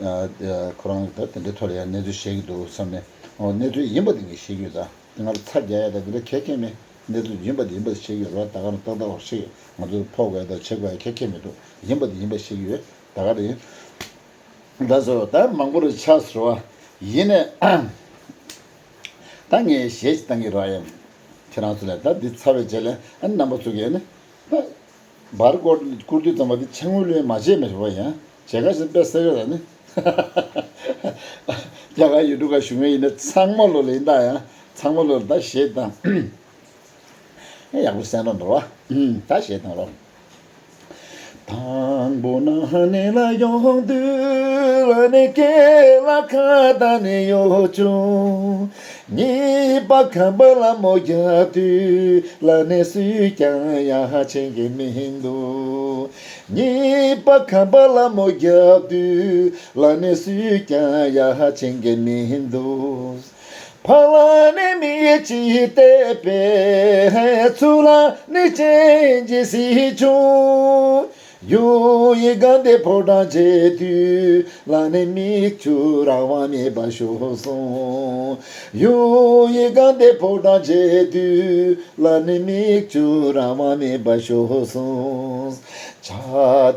ཨ་ཨ་ཁོ་རང་ད་དེ་འདྲའི་ཐོག་ལ་ཡང་གནས་ཚུལ་བཤད་ཀྱི་འདུག་བསམ་ནས། འོ་གནས་ཚུལ་ཡིན་པ་དེ་ངས་བཤད་ཀྱི་ཡོད། ད་དེ་ང་ལ་ཚ་རྒྱག་ཡ་ད་དེ་འདྲ་གལ་གལ་མེད། གནས་ཚུལ་ཡིན་པ་དེ་ཡིན་པ་བཤད་ཀྱི་ཡོད་རེད། ད་ག་རང་ཏག་ཏག་བཤད་ཀྱི་ང་ཚོ་ཕོག་དགོས་ཡ་ད་བྱེད་དགོས་ཡ་གལ་གལ་མི་འདུག་ཡིན་པ་དེ་ཡིན་པ་བཤད་ཀྱི་ཡོད། ད་ག་རེ་ཡིན། ད་སོ་ད་མང་པོ་རུ་ཆགས་སོང་བ། ཡིན་ནས་ད་ངས་གཞས་ཅིག་བཏང་གི་རོགས་ཡིན། ཁྱེད་རང་ཚོ་ལ་ད་འདི་ཚར་བའི་རྗེས་ལ་ཨ་རྣམ་པ་ཚོ་གིས་ནི་ད་བར་སྐོར་བསྐུར་དུས་ཙམ་པ་འདི་ཆང་ངུ་ལོས་མ་བྱས་མི་ཤོག་པ་ཡང་བྱེད་ག་ཞིག་དཔེ་གསལ་ཡོད་ལ་ནི། རྒྱ་གར་ཡུལ་གྲུ་ཁ་བཞུགས་མཁན་ཡིན་ན་ཚང་མ་ལོ་ལ་ཡིན་ད་ཡང་ཚང་མ་ལོ་ལ་ད་གཞས་བཏང་། ཡག་པོ་གསན་རོགས་འགྲོ་བ། ད་གཞས་བཏང་རོགས། དང་པོ་ན་ནི་ལ་ཡོང་དུས་ལ་ནི་སྐེ་ལ་ཁ་ད་ནི་ཡོ་ཆུང་། གཉིས་པ་ཁམས་པ་ལ་མོ་རྒྱབ་དུས་ལ་ནི་སུས་ཀྱང་ཡ་ཧ་ཆེན་གི་མི་འདུག་གཉིས་པ་ཁམས་པ་ལ་མོ་རྒྱབ་དུས་ལ་ནི་སུས་ཀྱང་ཡ་ཧ་ཆེན་གི་མི་འདུག་ཕ་ལ་ནི་མི་ཅི་བལྟས་པས་ཚུར་ལ་ནི་ཅན་གྱི་སྲིད་བྱུང་། ཡུ་ཡི་གང་དེ་ཕོ་བྲང་བྱེད་དུས་ལ་ནི་མིག་ཆུ་རང་དབང་མེད་པ་ཤོར་སོང་། ཡུ་ཡི་གང་དེ་ཕོ་བྲང་བྱེད་དུས་ལ་ནི་མིག་ཆུ་རང་དབང་མེད་པ་ཤོར་སོང་། ཆ་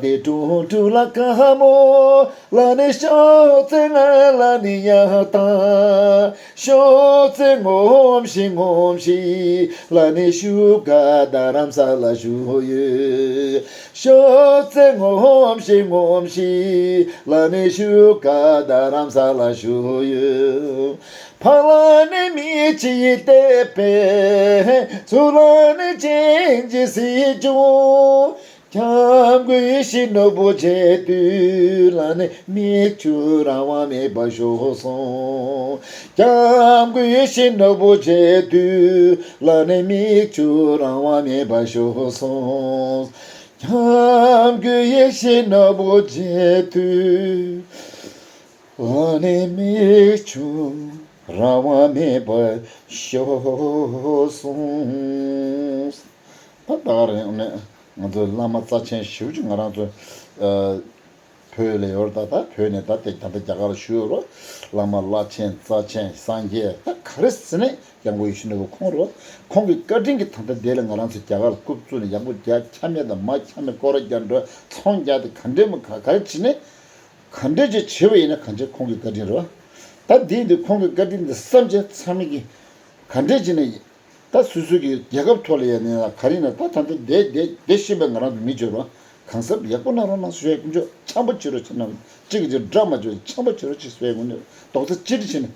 དེ་ཀྲུང་ཀྲུང་ལ་ཀ་མོ་ལ་ནི་ཤོག་ཙེ་ང་ལ་ནི་ཡ་ཏང་ཤོག་ཙེ་ངོམ་ཤིག་ངོམ་ཤིག་ལ་ནི་ཤུ་ག་རྡ་རམ་ས་ལ་བཞུགས་ཡོད། ཤོག་ཙེ་ངོམ་ཤིག་ངོམ་ཤིག་ལ་ནི་ཤུ་ག་རྡ་རམ་ས་ལ་བཞུགས་ཡོད། ཕ་ལ་ནི་མི་ཅི་བལྟས་པས་ཚུར་ལ་ནི་ཅན་གྱི་སྲིད་བྱུང་། སྐྱབས་མགོན་ཡིད་བཞིན་ནོར་བུ་མཇལ་དུས་ལ་ནི་མིག་ཆུ་རང་དབང་མེད་པ་ཤོར་སོང་། སྐྱབས་མགོན་ཡིད་བཞིན་ནོར་བུ་མཇལ་དུས་ལ་ནི་མིག་ཆུ་རང་དབང་མེད་པ་ཤོར་སོང་། ཁྱབ་འགྱུར་ཡེ་ཤེས་ནོར་བུ་རྒྱས་བཏུད། འོད་ནི་མིག་ཆུ་རང་དབང་མེད་པར་ཤོག་གསུངས། ད་ད་ག་རེ་ནས་ང་ཚོ་བླ་མ་རྩ་ཆེན་ཞེ་པོ་ཅིག་ང་རང་ཚོ་ཨ་བོད་ལ་ཡོད་རེད། ད་ད་བོད་ནས་ད་ལྟ་ད་ལྟ་རྒྱ་གར་ལ་བཞུགས་ཡོད་རེད། བླ་མ་བླ་ཆེན་རྩ་ཆེན་སངས་རྒྱས་ད་ག་རེ་ཟེར་ནས་སྐྱབས་མགོན་ཡིད་བཞིན་ནོར་བུ་ཁོང་རེད། ཁོང་གི་བཀའ་དྲིན་གྱིས་ད་ལྟ་འདི་ལ་ང་རང་ཚོ་རྒྱ་གར་ལ་རྐུབ་བཙུགས་ནས་ཡག་པོ་རྒྱག། ཁྱབ་མེད་དང་མ་ཁྱབ་མེད་སྐོར་ར་རྒྱག་འགྲོ། ཚོང་རྒྱག་དེ་ག་འདྲས་མོ་ག་ག་རེ་བྱས་ནས་ག་འདྲས་ཅིག་བྱས་པ་ཡིན་ན་གང་ཅི་ཁོང་གི་བཀའ་དྲིན་རེད་བ། ད་འདི་འདི་ཁོང་གི་བཀའ་དྲིན་འདི་བསམ་བྱས་ཚང་མས་ཀྱི་ག་འདྲས་བྱས་ནས་ད་སོ་སོ་གི་རྒྱལ་ཁབ་ཐོག་ལ་ཡ་ནས་ལ་ག་རེ་ཡིན་ན་ད་ད་ལྟ་བསྡད་བསྡད་བསྡད་བཞིན་པའི་ང་རང་ཚོ་མི་འབྱོར་བ་གང་ཟབ་ཡག་པོ་གནང་རོགས་གནང་ཞུ་ཡ། དཀོན་མཆོག་འཆམ་པོ་བྱེད་རོགས་བྱེད་གནང་། གཅིག་གིས་གཅིག་དགྲ་མ་བཅོལ་འཆམ་པོ་བྱེད་རོགས་བྱེད་ཟེར་ཡ་དགོངས་ནས་རྡོག་རྩ་གཅིག་སྒྲིལ་བྱས་ནས།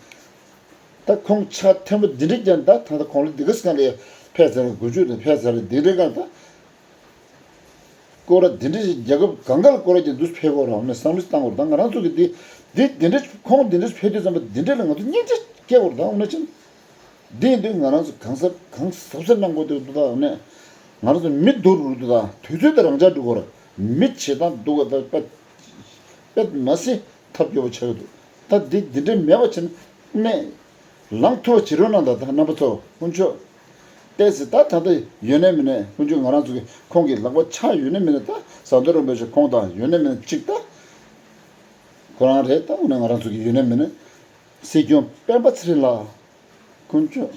ད་ཁོང་ཕྱག་མཐོན་པོ་འདི་འདྲས་ཀྱང་ད་ད་ལྟ་ཁོང་ལ་འདི་ག་སྒང་ལ་ཡ་ཕེབས་ཚར་རེད། དགུ་བཅུ་དང་ཕེབས་ཚར་རེད། འདི་འདྲས་སྒང་ད། སྐོར་ར་འདི་འདྲ་ཞིག་རྒྱལ་ཁབ་གང་ག་ལ་སྐོར་ར་རྒྱག་འདུག་ཕེབས་དགོས་ར། འོ་ན་བསམ་བློ་བཏང་དགོས་ར། ད་ང་རང་ཚོ་གི་འདི་འདི་འདི་འདྲ་ཁོང་འདི་འདྲ་ཕེབས་དུས་ཙམ་པ་འདི་འདྲ་ལ་ང་ཚོ་སྙིང་རྗེ་སྐྱེ་དགོས་ར། ད་འོ་ན་ཅན་འདི་འདི་ང་རང་ཚོ་གང་ཟབ་གང་ཟབ་ཟབ་གནང་དགོས་འདུག་ད་འོ་ན་ང་རང་ཚོ་མི་སྡུག་རུ་འདུག་ད་དུས་ཚོད་དེ་རང་འཇགས་འགྲོ་དགོས་ར། མི་བྱེད་སྟངས་སྡུག་ག་ད་པད་པད་མ་སྲིད་ཐབས་སྐྱོ་པོ་ཆགས་ཀྱི་འདུག་ད་འདི་འདི་འདྲ་མེད་པ་བྱས་ན་གནས། ལངས་ཐུབ་པ་བྱེད་རོགས་གནང་དང་། ད་རྣམ་པ་ཚོ་དཀོན་མཆོག་བལྟས་ཟེར། ད་ད་ལྟ་ཡོད་ནའི་མིན་ནའི་དཀོན་མཆོག་ང་རང་ཚོ་གི་ཁོང་གི་ལག་པ་ཆག་ཡོད་ནའི་མིན་ནའི། ད་ཟམ་གདོང་རིན་པོ་ཆེ་ཁོང་དང་ཡོད་ནའི་མིན་ནའི་གཅིག་ད་ཁོ་རང་རེད། ད་འོ་ན་ང་རང་ཚོ་གི་ཡོད་ནའི་མིན་ནའི་སྲིད་སྐྱོང་སྤེན་པ་ཚེ་རིང་ལགས་དཀོན་མཆོག་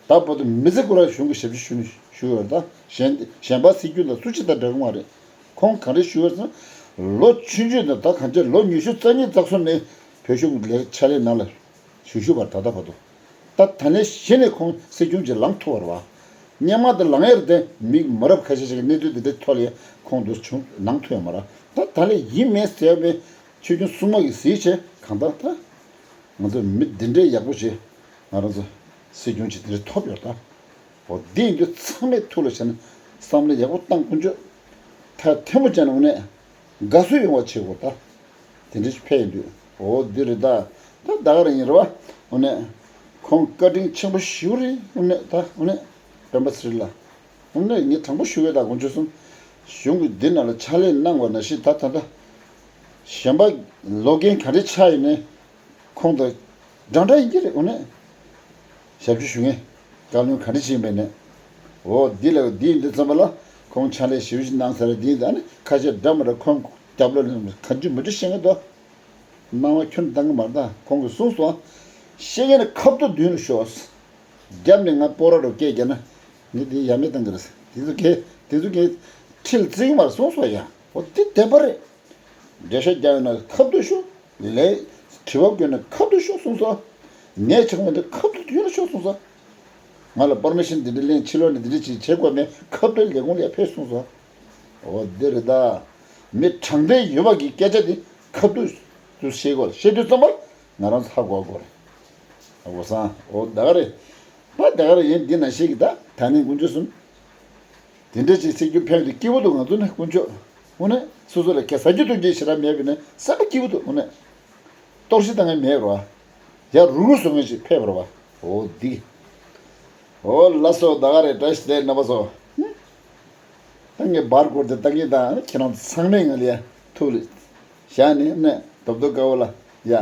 ད་བར་དུ་མི་ཚེ་ཁོ་རང་གཞུང་གི་ཞབས་ཕྱི་ཞུ་ནས་བཞུགས་ཡོད། ད་གཞན་གཞན་པ་སྲིད་སྐྱོང་དང་སུ་གཅིག་དང་འདྲ་གི་མ་རེད། ཁོང་ག་རེ་ཞུ་བ་ཟེར་ན། ལོ་ཆུང་ཆུང་དང་ད་གང་ཅི་ལོ་ཉི་ཤུ་རྩ་གཉིས་རྩ་གསུམ་ནས་བོད་གཞུང་གི་ལས་ཕྱག་ལས་ནང་ལ་ཞུགས་ཞུགས་པར་ད་ལྟ་བར་དུ། ད་ད་ལན་གཞི་ནས་ཁོང་སྲིད་སྐྱོང་ཅིག་ལངས་ཐུབ་པ་རེད་བ། སྔོན་མ་དང་ལངས་ཡར་དེ་མི་མ་རབས་ཁ་ཤས་ཤིག་གིས་གནས་ཚུལ་འདི་འདྲའི་ཐོག་ལ་ཁོང་དུ་བྱུང་ལངས་ཐུབ་ཡོད་མ་རེད། ད་ད་ལན་ཡིན་མིན་ཟེར་བའི་ཆོས་སྐྱོང་སྲུང་མ་གིས་གཟིགས་བྱས་གང་ལྟར་ད། ང་ཚོ་མི་འདི་འདྲའི་ཡག་པོ་ཞིག་ང་རང་ཚོ་སྲིད་སྐྱོང་ཅིག་འདི་འདྲ་ཐོབ་ཡོད་ད། འོ་འདི་ཡིན་དུས་ཚང་མས་ཐུགས་ལ་བཞག་ནས་བསམ་བློ་ཡག་པོ་བཏང་། དཀོན་མཆོག་ཐ་ཐལ་མོ་སྦྱར་ནས་དངོས་གནས་དགའ་བསུ་ཡོང་བ་བྱེད་དགོས་ད། དེ་འདྲ་ཞིག་ཕེབས་ཡོང་དུས་འོ་འདི་རེད་ད། ད་ད་ག་རང་ཡིན་རེད་བ། དངོས་གནས་ཁོང་བཀའ་དྲིན་ཆེན་པོ་ཞེ་པོ་རེད། དངོས་གནས་ད་དངོས་གནས་སྤེན་པ་ཚེ་རིང་ལགས། དངོས་གནས་ངས་དྲང་པོ་ཞུ་གི་ད་དཀོན་མཆོག་གསུམ། གཞུང་གི་འདི་ནང་ལ་ཕྱག་ལས་གནང་བ་ནང་བཞིན་ད་ད་ལྟ་གཞན་པ་ལོ་རྒན་ག་འདྲ་ཆགས་ཡོད་ནའི་ཁོང་དང་འདྲ་འདྲ་ཡིན་གྱི་རེད། འོ་ནས་ཞབས་ཕྱི་ཞུ་མཁན་བཀའ་བློན་ག་འདྲ་ཞིག་ཡིན་པའི་ནས། འོ་འདི་ལ་འདི་ཡིན་དུས་ཙམ་པ་ལ་ཁོང་ཕྱག་ལས་ཞེ་པོ་ཞིག་གནང་ས་རེད། འདི་ཡིན་ད་ནི་ཁ་ཤས་འདྲ་མི་འདྲ་ཁོང་རྒྱབ་ལོགས་ནས་ག་འཇུ་མི་འཇུ་བཤད་མཁན་འདུག་སྣང་བ་ཁྱོན་བཏང་གི་མ་རེད། ད་ཁོང་གིས་གསུངས་སོང་། བཤད་མཁན་ནི་ཁ་ཐུག་མདུན་ལ་ཤོག་རྒྱབ་ནས་ང་སྤོ་ར་རུ་སྐད་རྒྱག་ན་ངས་འདི་ཡ་མེད་བཏང་གི་རེད། དེ་ཚོ་གས་དེ་ཚོ་གས་ཁྲིད་ལ་བརྩི་གི་མ་རེད་གསུངས་སོང་ཡ། འོ་འདི་བདེན་པ་རེད། འགྲེལ་བཤད་རྒྱག་ཡོད་ན་ཁ་ཐུག་ཤོག་ལས་དྲི་བ་བཀོད་ན་ཁ་ཐུག་ཤོག་གསུངས་སོང་། ངས་ཆགས་མེད་དུ་ཁ་ཐུག་ཡོད་ན་ཤོག་གསུངས་སོང་། ང་ལ་པར་མི་ཤན་འདི་འདྲ་ལེན། ཕྱི་ལོགས་ནས་འདི་འདྲ་ཅིག་བྱེད་དགོས་མེད། ཁ་ཐུག་ལས་ཁུངས་ལ་ཡ་ཕེབས་གསུངས་སོང་། འོ་འདི་རེད་ད། མི་དྲང་བདེན་ཡོད་པ་གི་སྐད་ཆ་འདི་ཁ་ཐུག་ཏུ་བཤད་དགོས། བཤད་དུས་ཙམ་པར་ང་རང་ཚོ་ཧ་གོ་དགོས་རེད། ཧ་གོ་སོང་། འོ་ད་ག་རེད། ད་ད་ག་རེད། ཡིན་འདི་ན་ཤེས་གི་ད། ད་ནི་དཀོན་མཆོག་གསུམ། དེ་འདྲ་ཅིག་སྲིད་སྐྱོང་ཕེབས་དུས་སྐྱིད་པོ་འདུག་ང་ཚོ་ནི་དཀོན་མཆོག་འོ་ན་སོ་སོ་ལ་ཁ་ཟ་རྒྱུ་འཐུང་རྒྱུ་ཞེ་དྲག་མེད་པས་ན་སེམས་པ་སྐྱིད་པོ་འདུག་འོ་ན་གཏོར་བཤིག་བཏང་མཁན་མེད་རོ། ཡ་རུག་རུག་བཟོ་མཁན་ཞིག་ཕེབས་རོ་བ། འོ་འདི། འོ་ལགས་སོ། ད་ག་རེད། བཀྲ་ཤིས་བདེ་ལེགས་རྣམ་པ་ཚོ། ད་ངས་བར་སྐོར་དེ་ད་ངས་ད་ཁྱེད་རང་ཚང་མས་ང་ལ་ཡ་ཐུགས་ལ་བཞག་ནས་ནས་རྡོབ་རྡོབ་དཀར་པོ་ལ་ཡ་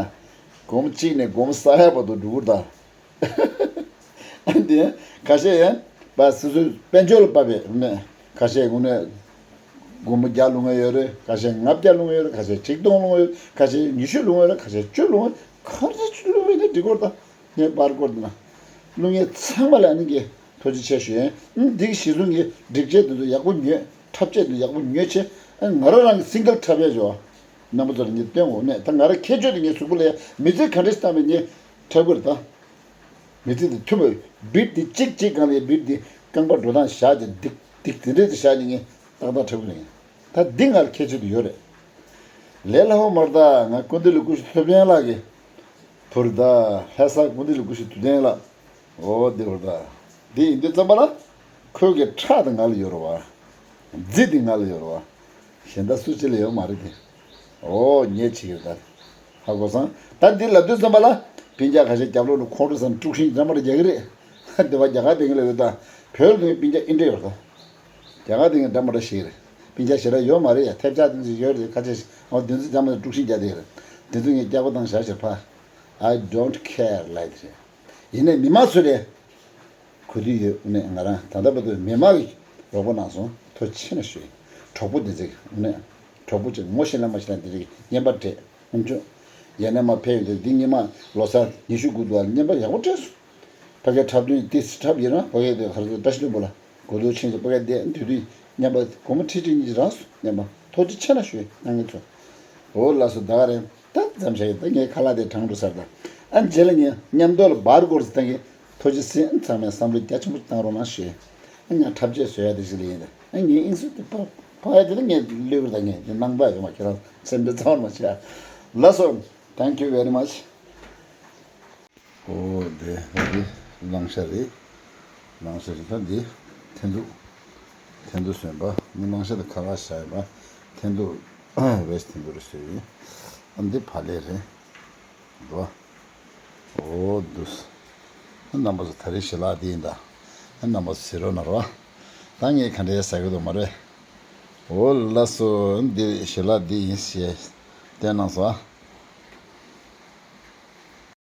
སྒོར་མོ་གཅིག་ནས་སྒོར་མོ་ས་ཡ་བར་དུ་འགྲོ་གི་རེད་ད། འདི་ཁ་ཤས་ཡང་བ་སོ་སོའི་དཔལ་འབྱོར་ལ་བབས་པའི་ནས་ཁ་ཤས་དངོས་གནས་སྒོར་མོ་བརྒྱ་བླུག་མཁན་ཡོད་རེད། ཁ་ཤས་ལྔ་བརྒྱ་བླུག་མཁན་ཡོད་རེད། ཁ་ཤས་ཆིག་སྟོང་བླུག་མཁན་ཡོད་རེད། ཁ་ཤས་ཉི་ཤུ་བླུག་མཁན་ཡོད་རེད། ཁ་ཤས་བཅུ་བླུག་མཁན། ག་རེ་བླུག་མཁན་ཡིན་ན་འགྲིག་གི་རེད་ད། ངས་པར་སྐོར་དེ་ན་བླུག་མཁན་ཚང་མ་ལ་ཨ་ནི་གི་ཐུགས་རྗེ་ཆེ་ཞུ་ཡིན། ཨ་འདི་གི་གཞི་བཟུང་གི་སྒྲིག་ཆས་དེ་ཚོ་ཡག་པོ་ཉོས། འཁྲབ་ཆས་དེ་ཡག་པོ་ཉོས་བྱས། ཨ་ང་རང་རང་གི་སིང་གལ་འཁྲབ་ཡས་བྱོས། རྣམ་པ་ཚོར་ངས་སྟོན་འོ་ནས་ད་ང་རང་ཁྱད་ཆོས་དེ་ངའི་གཟུགས་པོ་ལ་ཡ་མི་ཚེ་ག་འདྲས་བཏང་བས་ངས་འཁྲབ་གི་རེད་ད། མི་ཚེ་འདི་ཐུབ་པའི་བིབ་འདི་གཅིག་གཅིག་སྒང་ལ་བིབ་འདི་རྐང་པ་འགྲོ་སྟངས་བཞག་ཅིག་སྡིག་སྡིག་དེ་འདྲས་དེ་བཞག་ནས་ངས་ཏག་ཏག་འཁྲབ་གི་རེད། ད་འདི་ང་ལ་ཁྱད་ཆོས་དེ་ཡོད་རེད། ལས་སླ་པོ་མ་རེད་ད། ང་སྐུ་མདུན་ལ་སྐུ་ཞབས་ཐུབ་བསྟན་ལགས་ཀྱི་བུ་རེད་ད། ལྷ་ས་སྐུ་མདུན་ལ་སྐུ་ཞབས་ཐུབ་བསྟན་ལགས། འོ་འདི་བུ་རེད་ད། འདི་ཡིན་དུས་ཙམ་པ་ལ་ཁོའི་གི་ཁྲག་དེ་ང་ལ་ཡོད་རེད་བ། རྫས་དེ་ང་ལ་ཡོད་རེད་བ། གཞན་དག་སུ་གཅིག་ལ་ཡོད་མ་རེད་དེ། འོ་ངས་བྱེད་ཀྱི་རེད་ད། ཧ་གོ་སོང་། ད་འདི་ལབ་དུས་ཙམ་པ་ལ་སྤུན་ཀྱག་ཁ་ཤས་རྒྱབ་ལོགས་ལ་ཁོང་ཁྲོ་ཟ་ནས་དཀྲུག་ཤིང་འདྲ་མི་འདྲ་རྒྱག་གི་རེད། དེ་བ་རྒྱ་གར་སྡོད་མཁན་ལ་ཡོད་ད། བོད་ལ་སྡོད་མཁན་སྤུན་ཀྱག་ཨིན་འདྲ་ཡོད་ད། རྒྱ་གར་སྡོད་མཁན་འདྲ་མི་འདྲ་ཞིག་རེད། སྤུན་ཀྱག་ཞེ་དྲག་ཡོད་མ་རེད་ཡ། ཐེབས་ཆག་དེ་ཚོ་ཡོད་རེད། ཁ་ཆེ་ཞིག་འོ་དེ་ཚོ་རྒྱ་མ་དང་དཀྲུག་ཤིང་རྒྱག་དེ་རེད། དེ་ཚོ་ངས་སྐྱག་པ་བཏང་བཞག་ཕྱིར་ཕ། I don't care like that། ཡིན་ནའི་མི་མང་ཚོ་ལས། གོ་དུས་ཡོད་ནས་ང་རང་ད་ལྟ་བར་དུ་མི་མང་གི་རོགས་པ་གནང་སོང་། ཐུགས་རྗེ་ཆེ་ན་ཞུ། གྲོགས་པོ་དེ་ཚོ་ནས་གྲོགས་པོ་ཅིག་ངོ་ཤེས་ན་མ་ཤེས་ན་དེ་རིགས་བརྙན་པར་སྤྲད་ཨམ་ཆོག་ཡ་ནས་མ་ཕེབས་ཡོད་དེ་འདི་ཉི་མ་ལོ་གསར་ཉི་ཤུ་དགུ་དུ་བརྙན་པར་ཡག་པོ་སྤྲད་སོང་། ཕ་གིར་འཁྲབ་སྟོན་དེ་འཁྲབ་ཡིན་ན་ཕ་གིར་དེ་ག་རེ་ཟེར་བཀྲ་ཤིས་ལྷུན་པོ་ལ་གོ་ལྡོག་ཕྱིན་སོང་། ཕ་གིར་དེ་དུས་དུས་བརྙན་པར་སྒོར་མོ་ཁྲི་ཁྲི་གཉིས་ཀྱི་རག་སོང་། བརྙན་པར་ཐུགས་རྗེ་ཆེ་ན་ཞུ་གནང་མཁན་ཚོ། འོ་ལགས་སོ། ད་ག་རེད། ད་མཚམས་བཞག་ཡིན། ད་ངའི་ཁ་ལག་དེ་གྲང་འགྲོ་ས་རེད་ད། ཨ་རྗེས་ལ་ངས་མཉམ་དུ་ལ་བར་སྐོར་ཟེར་ད་ངས་ཐུགས་རྗེ་ཆེ། ཚང་མས་བསམ་བློ་རྒྱ་ཆེན་པོ་བཏང་རོགས་གནང་ཞུ། ཨ་ངས་འཁྲབ་ཆས་བཟོ་ཡ་དེ་ཞིག་ལ་ཡིན་ད། ཨ་ངའི་དབྱིངས་སུ་དེ་ཕ་ཕ་ཡ་དེ་ལ་ངས་གློད་གི་རེད། ད་ངས་དེ་གནང་པ་ཡོད་མ། ཁྱེད་རང་སེམས་པའི་རྩ་བ་མ་བྱེད་ཨ། ལགས་སོ། Thank you very much། ཨོ་དེ་ད་འདི་གླང་ཤ་རེད། གླང་ཤ་རེད། ད་འདི་འཐེན་ཐུག་འཐེན་ཐུག་སོན་པ་ནི་གླང་ཤ་དང་ཁ་ཁ་ཤ་ཡིན་པ། འཐེན་ཐུག་བེས་འཐེན་ཐུག་རེད་ཟེར་ཡིན། ཨ་འདི་བག་ལེབ་རེད་འདུག་ཨོ་འདུག་རྣམ་པ་ཚོ་ད་རེས་ཞལ་ལག་འདི་ཡིན་ད། རྣམ་པ་ཚོ་གཟིགས་རོགས་གནང་རོགས། ད་ངས་ག་འདྲས་ཟ་གི་འདུག་མ་རེད། ཨོ་ལགས་སོ། འདི་ཞལ་ལག་འདི་ཡིན་ཞེས་བསྟན་གནང་སོང་ཨ།